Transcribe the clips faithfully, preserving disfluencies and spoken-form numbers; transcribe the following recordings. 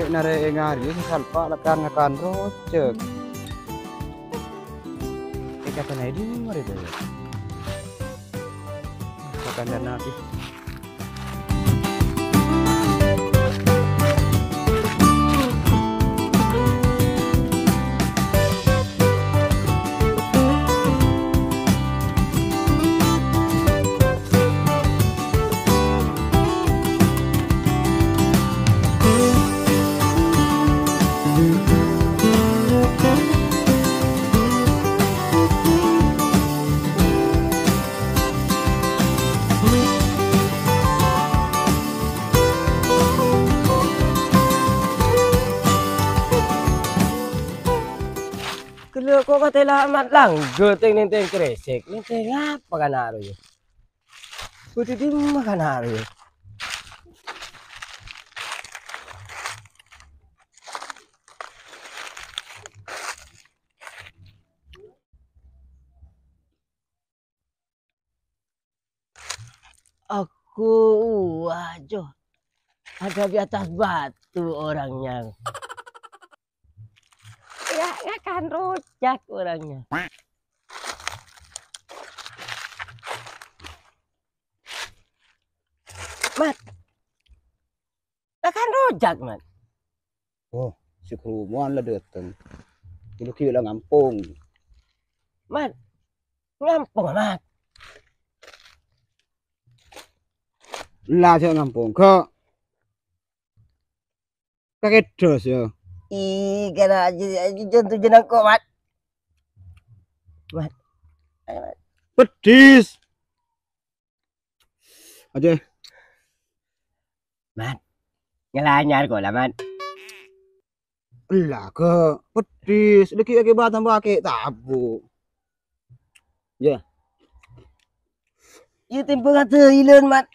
Narè' èngarè sè salpa' lakar ngakan rojak. Èkatanaè dimma rèya? Makan dan nabi. Ghellâ' ko' katèla' amat langghâ tèng-nèntèng kresek. Nèntèng apa kana' rowa? Bâdâ dimma kana' rowa? Aku, waduh, ada di atas batu orangnya. Ya, ngakan rujak orangnya. Mat, ngakan rujak, Mat. Oh, si Krumowan la dâteng. Dulu ki la ngampong. Mat, ngampong, Mat. La sè ngampong, kok. Kakeddos, ya. Ih, kena aja, aja jantung jenengku, Mat. Mat. Ayo, Mat. Pedis. Aja. Mat. Ngelanyar kok lah, Mat. Ella, ke pedis. Lagi ake batang pakai tabu. Ya. Ya, timbang ada ilan, Mat.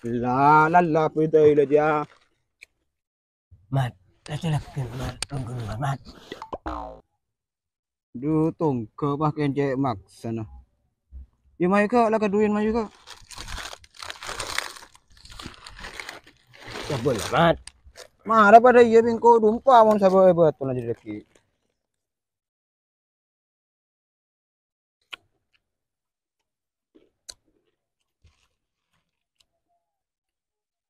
La, la, la, beda ila dia. Mat, lagi, lagi, Mat, tunggu, Mat. Duh, tongga pas kencè' maksana. Ya, mayu, Kak, la kaduwen, mayu, Kak. Sabel, Mat. Mara padâ iyâ bingko dumpa mon sabel bâtona jadi lagi.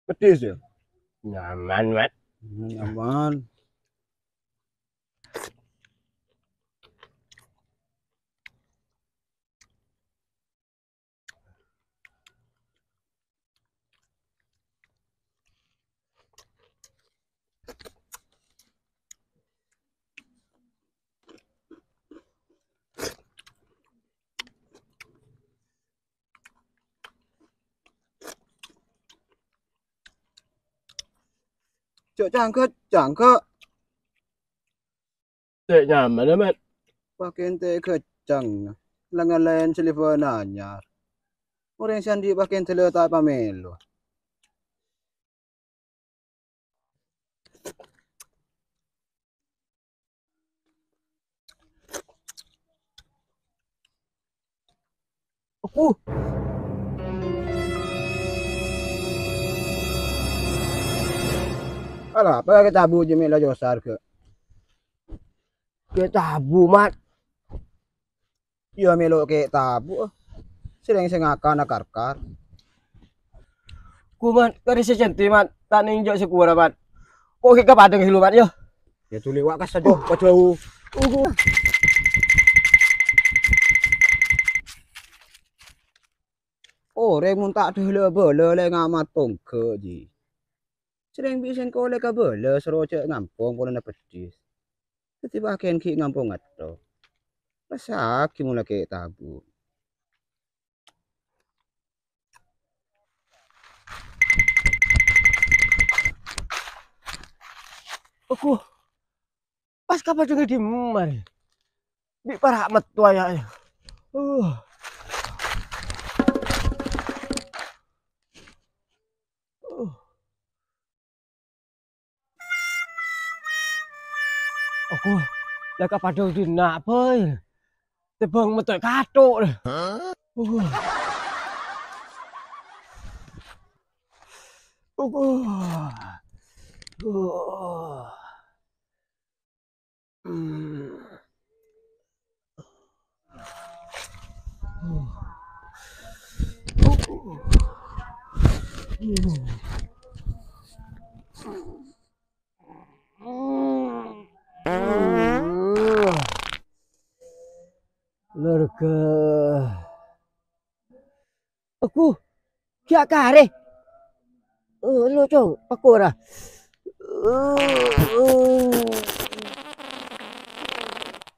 Pedis ya? Nyaman, Mat. Nyaman. Cok cangkè, cangkè. Cè' nyamana, Mat? Pakèn tè' gacang, la ngalaèn salivan anyar. Orèng sè andi' pakèn dâlâ ta' pamèlo. Aku. Ala, apa kè tabu jemela josar kè? Kè tabu, Mat. Iyâ, mèlo kè tabu, eh. Sèrèng sè ngakana karkar. Ku, Mat, kari sè cènti, Mat. Ta' nèng jâ' sè kuwara, Mat. Ko' ghi' ka padang sè lu, Mat, yâ. Yâ, duli wa' kassa jâ', ka jâu. Orèng mon ta' dâlâ bâlâ lè ngamat tongga, ji. Sèrèng bi' sèngko' lè kabâlâ soro jâ' ngampong polana pedis. Dhâddhi pakèn ghi' ngampong ngatto. Rassa'aghi mola kè tabu. Aku pas ka padengnga dimma rè? Bi' para' metto aya'na. Uh. Uh. Aku la ka padang dinna', bhâi. Tèmbhâng metto è kathok, lè. Uh. Uh. Oh. Hmm. Lorga. Aku, ghi' karè. Eh, lo, Cong, pakora. Eh, eh.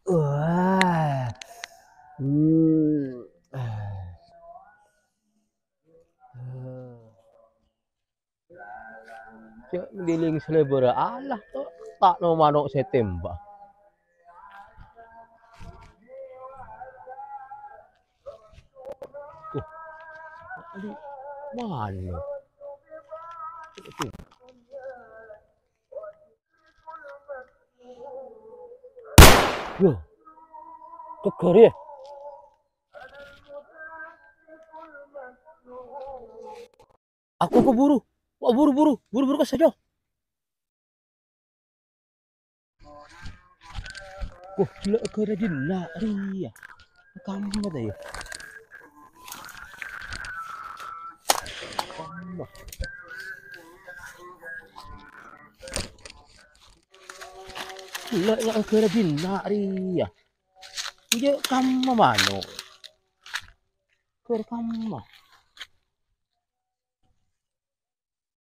Wah. Hmm. Cè' ngèdhing salèbârâ Allah, to, ta' no mano' sè tèmba. Tuh. Adu, mano'. Yo. Tegar ya. Aku keburu. Wah, buru, buru. Buru, buru ka sèdhâ. Wah, gellâ' ghârâ dinna' rèya. Kamma ta' ya? Kamma. Gellâ' ghârâ dinna' rèya. Iyâ, kamma mano'. Ghârâ kamma.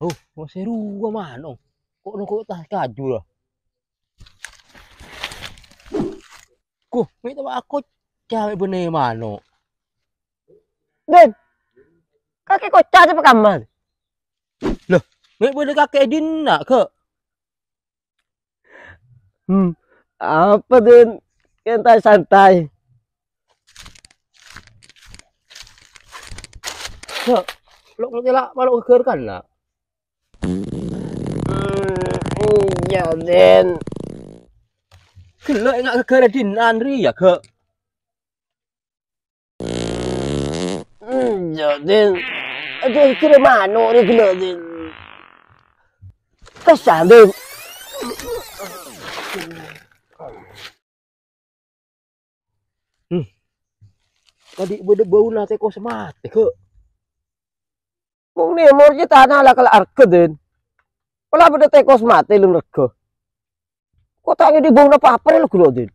Oh, masè rowa mano'. Ko' nongko' ta' kaju la. Ko', mè' ta' ako ca'na bânnè mano'. Din, kakè koca' sè pakamma? Lah, mè' bâdâ kakè è dinna', Kè'? Hmm, apa, Din? Santai-santai. Kè', lo' ngatèla' malo' ghâgghâr kana'? Hmm, iyâ, Din. Gellâ' enga' ghâgghâr dinna' rèya, Kè'? Hmm, iyâ, Din. Aduh, kira mano' rè gellâ', Din. Kassa', Din. Hmm. Tadi bâdâ bâuna tèko sè matè, Kè'. Mon nèmor jâ tana la kala arghâ, Din. Pola bâdâ tèko sè matè lem règhâ. Ko' ta' ngèdhing bâuna pa-apa rè lo ghellâ', Din.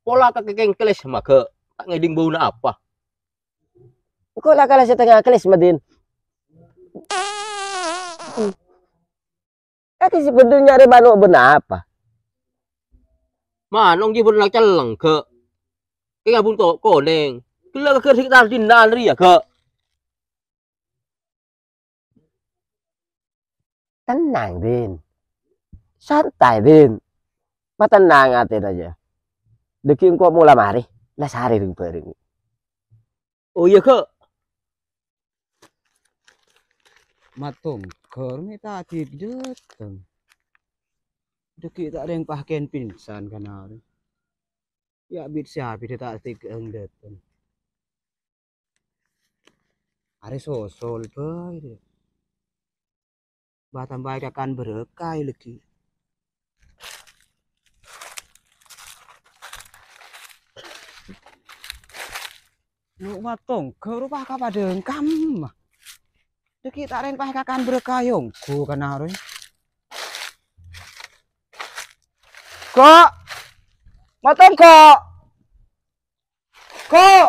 Pola kakè kèng kelès ma, Kè', ta' ngèdhing bâuna apa. Engko' la kala sètengnga kelès ma, Din. Kakè sè bhendher nyarè mano' bârna apa? Mano' ghi' bârna celleng, Kè'. Kèng abunto konèng. Gellâ' ghâgghâr sè ta' dinna' rèya, Kè'. Tenang, Din. Santai, Din. Matennang atèna jâ. Dâgghi' engko' mola marè, la sarè rèng-bhâreng. Oh, iyâ, Kè'. Matongghâr mè' ta' dhâteng. Dâgghi' ta' rèng pakèn pingsan kana' rè. Yâ, bit sè abit ta' tèghâ'ân dâteng. Arè sosol bhâi rè. Bâ-tambâi kakan bârâkah laghi. Lo' matongghâr ropa ka padâ kamma. Dâgghi' ta' rèng paè kakan bârâkah ongghu kana' rè. Kè'! Matongghâr! Kè'!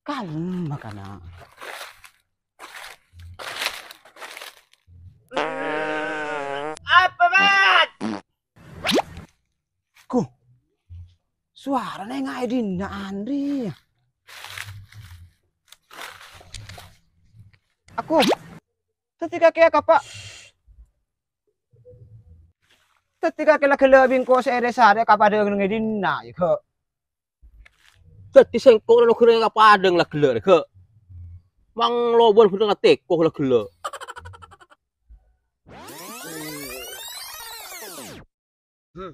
Kalem, kana'. Apa, Mat? Ko, sowarana enga' è dinna' Andri, yâ? Ako, dhâddhi kakè kapa? Dhâddhi kakè la ghellâ' bi' engko' sè èrè-sarè ka padâ neng è dinna', yâ, Kè'? Dhâddhi sèngko' la nogghâr ka padâ la ghellâ', Kè'. Mangloban bhender ngatèko la ghellâ'. Hmm.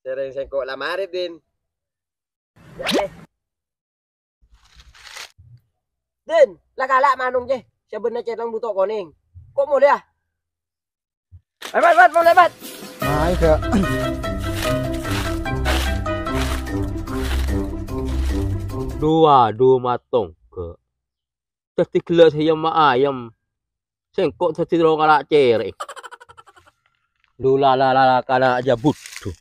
Sèrèng sèngko' la marè, Din. Din, la kala' manong, Jè. Sabâna cèlèng buto konèng. Ko' molèya? Lèbât, lèbât, mon lèbât. Ayo, Kak. Dua, dua matong, Kak. Dhâddhi ghellâ' sè ayam ma' ayam. Sèngko' dhâddhi terro kala' cèrè'. Dhu la la la la kana' jâ budhu.